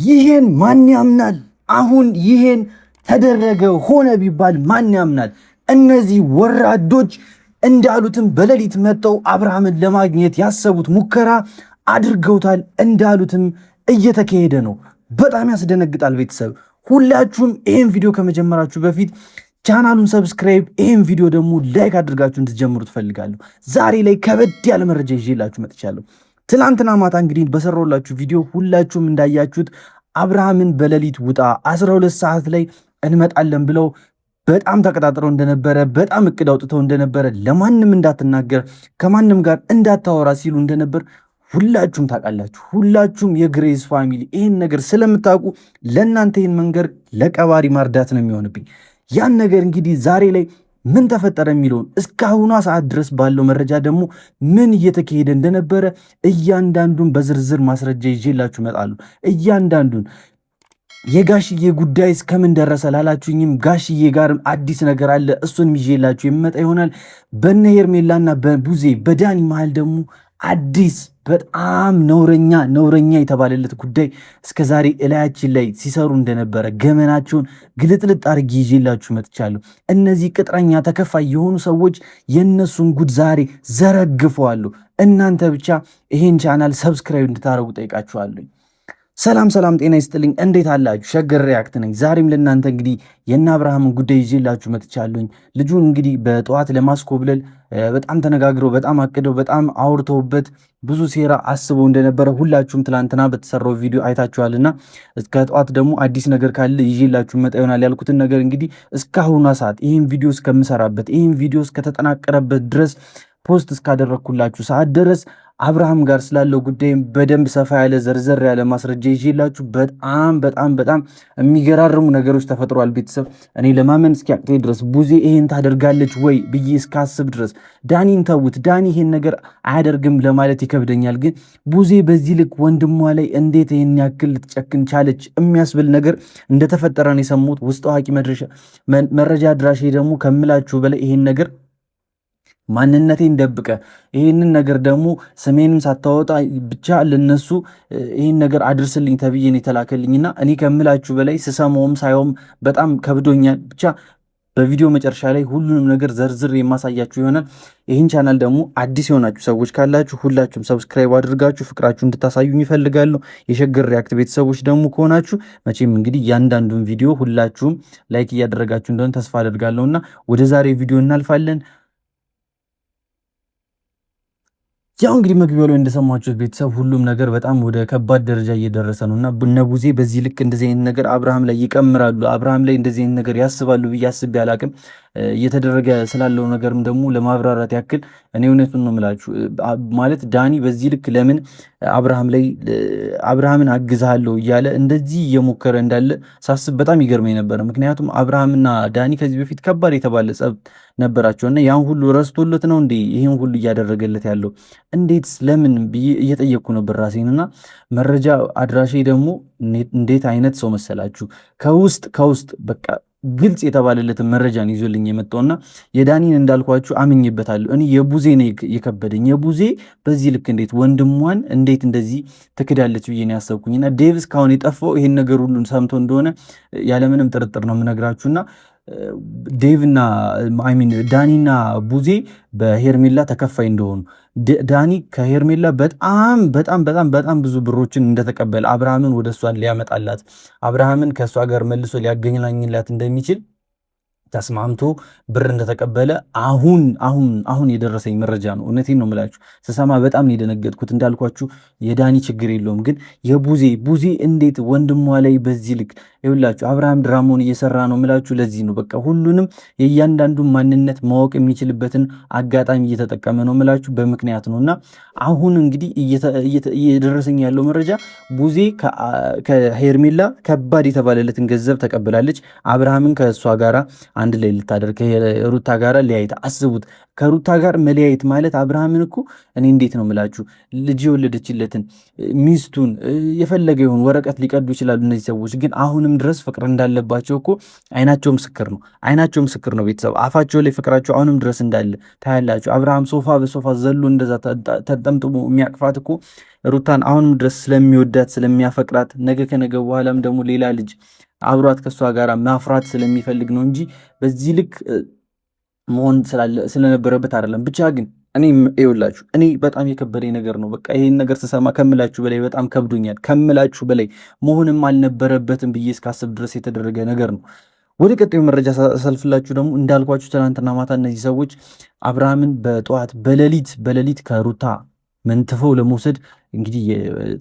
ይሄን ማን ያምናል? አሁን ይሄን ተደረገ ሆነ ቢባል ማን ያምናል? እነዚህ ወራዶች እንዳሉትም በሌሊት መጥተው አብርሃምን ለማግኘት ያሰቡት ሙከራ አድርገውታል። እንዳሉትም እየተካሄደ ነው። በጣም ያስደነግጣል። ቤተሰብ ሁላችሁም ይህን ቪዲዮ ከመጀመራችሁ በፊት ቻናሉን subscribe፣ ይህን ቪዲዮ ደግሞ like አድርጋችሁ እንድትጀምሩ ትፈልጋለሁ። ዛሬ ላይ ከበድ ያለ መረጃ ይዤላችሁ መጥቻለሁ። ትላንትና ማታ እንግዲህ በሰራሁላችሁ ቪዲዮ ሁላችሁም እንዳያችሁት አብርሃምን በሌሊት ውጣ 12 ሰዓት ላይ እንመጣለን ብለው በጣም ተቀጣጥረው እንደነበረ፣ በጣም እቅድ አውጥተው እንደነበረ፣ ለማንም እንዳትናገር ከማንም ጋር እንዳታወራ ሲሉ እንደነበር ሁላችሁም ታውቃላችሁ። ሁላችሁም የግሬስ family ይህን ነገር ስለምታውቁ ለእናንተ ይህን መንገር ለቀባሪ ማርዳት ነው የሚሆንብኝ። ያን ነገር እንግዲህ ዛሬ ላይ ምን ተፈጠረ የሚለውን እስካሁኗ ሰዓት ድረስ ባለው መረጃ ደግሞ ምን እየተካሄደ እንደነበረ እያንዳንዱን በዝርዝር ማስረጃ ይዤላችሁ እመጣለሁ። እያንዳንዱን የጋሽዬ ጉዳይ እስከምን ደረሰ ላላችሁኝም ጋሽዬ ጋርም አዲስ ነገር አለ። እሱንም ይዤላችሁ የምመጣ ይሆናል። በነ ሄርሜላና በቡዜ በዳኒ መሃል ደግሞ አዲስ በጣም ነውረኛ ነውረኛ የተባለለት ጉዳይ እስከ ዛሬ እላያችን ላይ ሲሰሩ እንደነበረ ገመናቸውን ግልጥልጥ አድርጌ ይዤላችሁ መጥቻለሁ። እነዚህ ቅጥረኛ ተከፋይ የሆኑ ሰዎች የእነሱን ጉድ ዛሬ ዘረግፈዋለሁ። እናንተ ብቻ ይሄን ቻናል subscribe እንድታደርጉ ጠይቃችኋለሁ። ሰላም ሰላም፣ ጤና ይስጥልኝ። እንዴት አላችሁ? ሸገር ሪያክት ነኝ። ዛሬም ለእናንተ እንግዲህ የእነ አብርሃምን ጉዳይ ይዤላችሁ መጥቻለሁኝ። ልጁን እንግዲህ በጠዋት ለማስኮብለል በጣም ተነጋግረው፣ በጣም አቅደው፣ በጣም አውርተውበት ብዙ ሴራ አስበው እንደነበረ ሁላችሁም ትላንትና በተሰራው ቪዲዮ አይታችኋልና እስከ ጠዋት ደግሞ አዲስ ነገር ካለ ይዤላችሁ መጣ ይሆናል ያልኩትን ነገር እንግዲህ እስካሁኗ ሰዓት ይህን ቪዲዮ እስከምሰራበት ይህን ቪዲዮ እስከተጠናቀረበት ድረስ post እስካደረግኩላችሁ ሰዓት ድረስ አብርሃም ጋር ስላለው ጉዳይም በደንብ ሰፋ ያለ ዘርዘር ያለ ማስረጃ ይዤላችሁ በጣም በጣም በጣም የሚገራርሙ ነገሮች ተፈጥሯል። ቤተሰብ እኔ ለማመን እስኪያቅተኝ ድረስ ቡዜ ይሄን ታደርጋለች ወይ ብዬ እስካስብ ድረስ ዳኒን ተዉት፣ ዳኒ ይሄን ነገር አያደርግም ለማለት ይከብደኛል። ግን ቡዜ በዚህ ልክ ወንድሟ ላይ እንዴት ይሄን ያክል ልትጨክን ቻለች የሚያስብል ነገር እንደተፈጠረ ነው የሰሙት። ውስጥ አዋቂ መረጃ አድራሼ ደግሞ ከምላችሁ በላይ ይሄን ነገር ማንነቴን ደብቀ ይህንን ነገር ደግሞ ስሜንም ሳታወጣ ብቻ ለነሱ ይህን ነገር አድርስልኝ ተብዬን የተላከልኝና እኔ ከምላችሁ በላይ ስሰማውም ሳየውም በጣም ከብዶኛል። ብቻ በቪዲዮ መጨረሻ ላይ ሁሉንም ነገር ዘርዝር የማሳያችሁ ይሆናል። ይህን ቻናል ደግሞ አዲስ የሆናችሁ ሰዎች ካላችሁ ሁላችሁም subscribe አድርጋችሁ ፍቅራችሁ እንድታሳዩኝ ይፈልጋለሁ። የሸገር ሪያክት ቤተሰቦች ደግሞ ከሆናችሁ መቼም እንግዲህ እያንዳንዱን ቪዲዮ ሁላችሁም like እያደረጋችሁ እንደሆነ ተስፋ አደርጋለሁና ወደ ዛሬ ቪዲዮ እናልፋለን። ያው እንግዲህ መግቢያው ላይ እንደሰማችሁት ቤተሰብ ሁሉም ነገር በጣም ወደ ከባድ ደረጃ እየደረሰ ነው እና እነ ቡዜ በዚህ ልክ እንደዚህ አይነት ነገር አብርሃም ላይ ይቀምራሉ፣ አብርሃም ላይ እንደዚህ አይነት ነገር ያስባሉ ብዬ አስቤ አላቅም። እየተደረገ ስላለው ነገርም ደግሞ ለማብራራት ያክል እኔ እውነቱን ነው የምላችሁ፣ ማለት ዳኒ በዚህ ልክ ለምን አብርሃም ላይ አብርሃምን አግዝሃለሁ እያለ እንደዚህ እየሞከረ እንዳለ ሳስብ በጣም ይገርመኝ ነበረ። ምክንያቱም አብርሃምና ዳኒ ከዚህ በፊት ከባድ የተባለ ጸብ ነበራቸው እና ያን ሁሉ ረስቶለት ነው እንዴ ይህን ሁሉ እያደረገለት ያለው እንዴት ለምን ብዬ እየጠየቅኩ ነበር ራሴን። እና መረጃ አድራሼ ደግሞ እንዴት አይነት ሰው መሰላችሁ? ከውስጥ ከውስጥ በቃ ግልጽ የተባለለትን መረጃን ይዞልኝ የመጣውና የዳኒን እንዳልኳችሁ አምኜበታለሁ። እኔ የቡዜ ነው የከበደኝ። የቡዜ በዚህ ልክ እንዴት ወንድሟን እንዴት እንደዚህ ትክዳለች ብዬ ነው ያሰብኩኝና ዴቭ እስካሁን የጠፋው ይሄን ነገር ሁሉን ሰምቶ እንደሆነ ያለምንም ጥርጥር ነው የምነግራችሁና ዴቭና I mean ዳኒና ቡዜ በሄርሜላ ተከፋይ እንደሆኑ፣ ዳኒ ከሄርሜላ በጣም በጣም በጣም በጣም ብዙ ብሮችን እንደተቀበለ፣ አብርሃምን ወደ እሷ ሊያመጣላት አብርሃምን ከእሷ ጋር መልሶ ሊያገናኝላት እንደሚችል ተስማምቶ ብር እንደተቀበለ አሁን አሁን አሁን የደረሰኝ መረጃ ነው። እውነቴን ነው የምላችሁ፣ ስሰማ በጣም ነው የደነገጥኩት። እንዳልኳችሁ የዳኒ ችግር የለውም፣ ግን የቡዜ ቡዜ እንዴት ወንድሟ ላይ በዚህ ልክ ይኸውላችሁ፣ አብርሃም ድራማውን እየሰራ ነው የምላችሁ ለዚህ ነው። በቃ ሁሉንም የእያንዳንዱን ማንነት ማወቅ የሚችልበትን አጋጣሚ እየተጠቀመ ነው የምላችሁ በምክንያት ነው። እና አሁን እንግዲህ እየደረሰኝ ያለው መረጃ ቡዜ ከሄርሜላ ከባድ የተባለለትን ገንዘብ ተቀብላለች። አብርሃምን ከእሷ ጋራ አንድ ላይ ልታደርግ ከሩታ ጋር ሊያይታ አስቡት። ከሩታ ጋር መለያየት ማለት አብርሃምን እኮ እኔ እንዴት ነው ምላችሁ፣ ልጅ የወለደችለትን ሚስቱን የፈለገ ይሁን ወረቀት ሊቀዱ ይችላሉ እነዚህ ሰዎች፣ ግን አሁንም ድረስ ፍቅር እንዳለባቸው እኮ አይናቸው ምስክር ነው። አይናቸው ምስክር ነው። ቤተሰብ አፋቸው ላይ ፍቅራቸው አሁንም ድረስ እንዳለ ታያላችሁ። አብርሃም ሶፋ በሶፋ ዘሎ እንደዛ ተጠምጥሞ የሚያቅፋት እኮ ሩታን አሁንም ድረስ ስለሚወዳት ስለሚያፈቅራት፣ ነገ ከነገ በኋላም ደግሞ ሌላ ልጅ አብሯት ከእሷ ጋር ማፍራት ስለሚፈልግ ነው እንጂ በዚህ ልክ መሆን ስለነበረበት አይደለም። ብቻ ግን እኔ ይኸውላችሁ እኔ በጣም የከበደኝ ነገር ነው። በቃ ይሄን ነገር ስሰማ ከምላችሁ በላይ በጣም ከብዶኛል። ከምላችሁ በላይ መሆንም አልነበረበትም ብዬ እስካስብ ድረስ የተደረገ ነገር ነው። ወደ ቀጣዩ መረጃ ሰልፍላችሁ ደግሞ እንዳልኳችሁ ትናንትና ማታ እነዚህ ሰዎች አብርሃምን በጠዋት በሌሊት ከሩታ መንትፈው ለመውሰድ እንግዲህ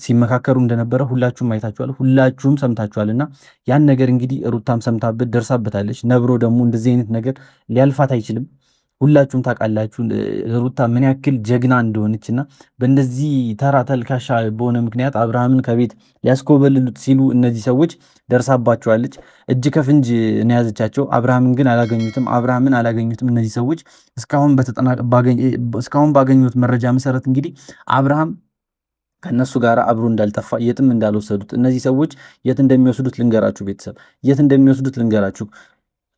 ሲመካከሩ እንደነበረ ሁላችሁም አይታችኋል፣ ሁላችሁም ሰምታችኋል። እና ያን ነገር እንግዲህ ሩታም ሰምታበት ደርሳበታለች። ነብሮ ደግሞ እንደዚህ አይነት ነገር ሊያልፋት አይችልም። ሁላችሁም ታውቃላችሁ ሩታ ምን ያክል ጀግና እንደሆነች እና በእንደዚህ ተራ ተልካሻ በሆነ ምክንያት አብርሃምን ከቤት ሊያስኮበልሉት ሲሉ እነዚህ ሰዎች ደርሳባቸዋለች። እጅ ከፍንጅ ነው የያዘቻቸው። አብርሃምን ግን አላገኙትም። አብርሃምን አላገኙትም። እነዚህ ሰዎች እስካሁን ባገኙት መረጃ መሰረት እንግዲህ አብርሃም ከእነሱ ጋር አብሮ እንዳልጠፋ የትም እንዳልወሰዱት፣ እነዚህ ሰዎች የት እንደሚወስዱት ልንገራችሁ፣ ቤተሰብ የት እንደሚወስዱት ልንገራችሁ።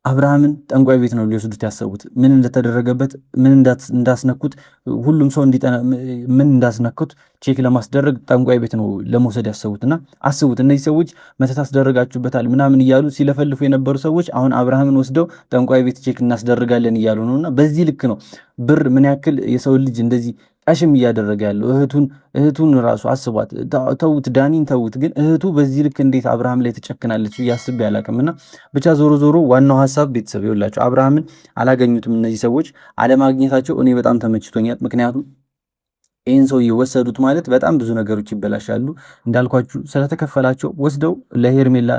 አብርሃምን ጠንቋይ ቤት ነው ሊወስዱት ያሰቡት። ምን እንደተደረገበት ምን እንዳስነኩት ሁሉም ሰው ምን እንዳስነኩት check ለማስደረግ ጠንቋይ ቤት ነው ለመውሰድ ያሰቡት። እና አስቡት፣ እነዚህ ሰዎች መተት አስደረጋችሁበታል ምናምን እያሉ ሲለፈልፉ የነበሩ ሰዎች አሁን አብርሃምን ወስደው ጠንቋይ ቤት check እናስደርጋለን እያሉ ነው። እና በዚህ ልክ ነው ብር ምን ያክል የሰው ልጅ እንደዚህ ቀሽም እያደረገ ያለው። እህቱን ራሱ አስቧት። ተዉት፣ ዳኒን ተዉት። ግን እህቱ በዚህ ልክ እንዴት አብርሃም ላይ ትጨክናለች እያስብ ያላቅም። እና ብቻ ዞሮ ዞሮ ዋናው ሀሳብ ቤተሰብ ይኸውላችሁ አብርሃምን አላገኙትም እነዚህ ሰዎች። አለማግኘታቸው እኔ በጣም ተመችቶኛል። ምክንያቱም ይህን ሰው የወሰዱት ማለት በጣም ብዙ ነገሮች ይበላሻሉ። እንዳልኳችሁ ስለተከፈላቸው ወስደው ለሄርሜላ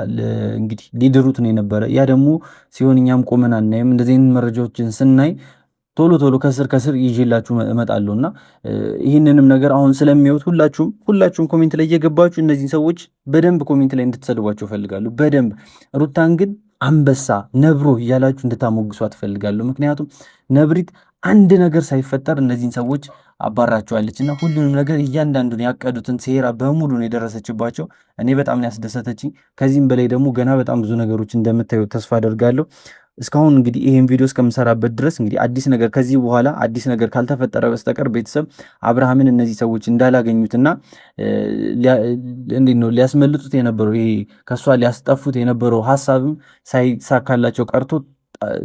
እንግዲህ ሊድሩት ነው የነበረ። ያ ደግሞ ሲሆን እኛም ቆመን አናይም። እንደዚህ አይነት መረጃዎችን ስናይ ቶሎ ቶሎ ከስር ከስር ይዤላችሁ እመጣለሁ እና ይህንንም ነገር አሁን ስለሚያዩት ሁላችሁም comment ላይ እየገባችሁ እነዚህን ሰዎች በደንብ comment ላይ እንድትሰድቧቸው እፈልጋለሁ። በደንብ ሩታን ግን አንበሳ ነብሮ እያላችሁ እንድታሞግሷት እፈልጋለሁ። ምክንያቱም ነብሪት አንድ ነገር ሳይፈጠር እነዚህን ሰዎች አባራቸዋለች እና ሁሉንም ነገር እያንዳንዱን ያቀዱትን ሴራ በሙሉ ነው የደረሰችባቸው። እኔ በጣም ነው ያስደሰተችኝ። ከዚህም በላይ ደግሞ ገና በጣም ብዙ ነገሮች እንደምታዩ ተስፋ አደርጋለሁ። እስካሁን እንግዲህ ይሄን ቪዲዮ እስከምሰራበት ድረስ እንግዲህ አዲስ ነገር ከዚህ በኋላ አዲስ ነገር ካልተፈጠረ በስተቀር ቤተሰብ አብርሃምን እነዚህ ሰዎች እንዳላገኙትና እንዴት ነው ሊያስመልጡት የነበረው ይሄ ከእሷ ሊያስጠፉት የነበረው ሀሳብም ሳይሳካላቸው ቀርቶ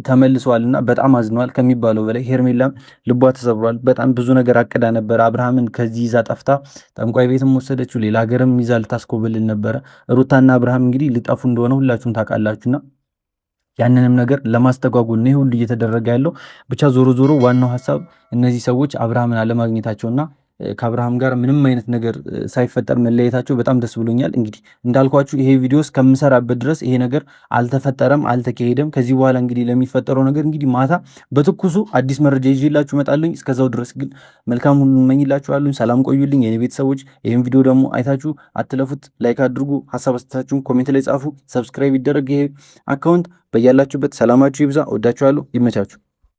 ተመልሰዋልና በጣም አዝነዋል ከሚባለው በላይ። ሄርሜላም ልቧ ተሰብሯል። በጣም ብዙ ነገር አቅዳ ነበረ። አብርሃምን ከዚህ ይዛ ጠፍታ ጠንቋይ ቤትም ወሰደችው፣ ሌላ ሀገርም ይዛ ልታስኮበልል ነበረ። ሩታና አብርሃም እንግዲህ ሊጠፉ እንደሆነ ሁላችሁም ታውቃላችሁና ያንንም ነገር ለማስተጓጎል ነው ሁሉ እየተደረገ ያለው። ብቻ ዞሮ ዞሮ ዋናው ሀሳብ እነዚህ ሰዎች አብርሃምን አለማግኘታቸውና ከአብርሃም ጋር ምንም አይነት ነገር ሳይፈጠር መለየታቸው በጣም ደስ ብሎኛል። እንግዲህ እንዳልኳችሁ ይሄ ቪዲዮ እስከምሰራበት ድረስ ይሄ ነገር አልተፈጠረም፣ አልተካሄደም። ከዚህ በኋላ እንግዲህ ለሚፈጠረው ነገር እንግዲህ ማታ በትኩሱ አዲስ መረጃ ይዤላችሁ እመጣለሁ። እስከዛው ድረስ ግን መልካም ሁሉ እመኝላችኋለሁ። ሰላም ቆዩልኝ የኔ ቤተሰቦች። ይህን ቪዲዮ ደግሞ አይታችሁ አትለፉት፣ like አድርጉ፣ ሀሳብ አስተያየታችሁን comment ላይ ጻፉ፣ subscribe ይደረግ ይሄ account። በያላችሁበት ሰላማችሁ ይብዛ። ወዳችኋለሁ። ይመቻችሁ።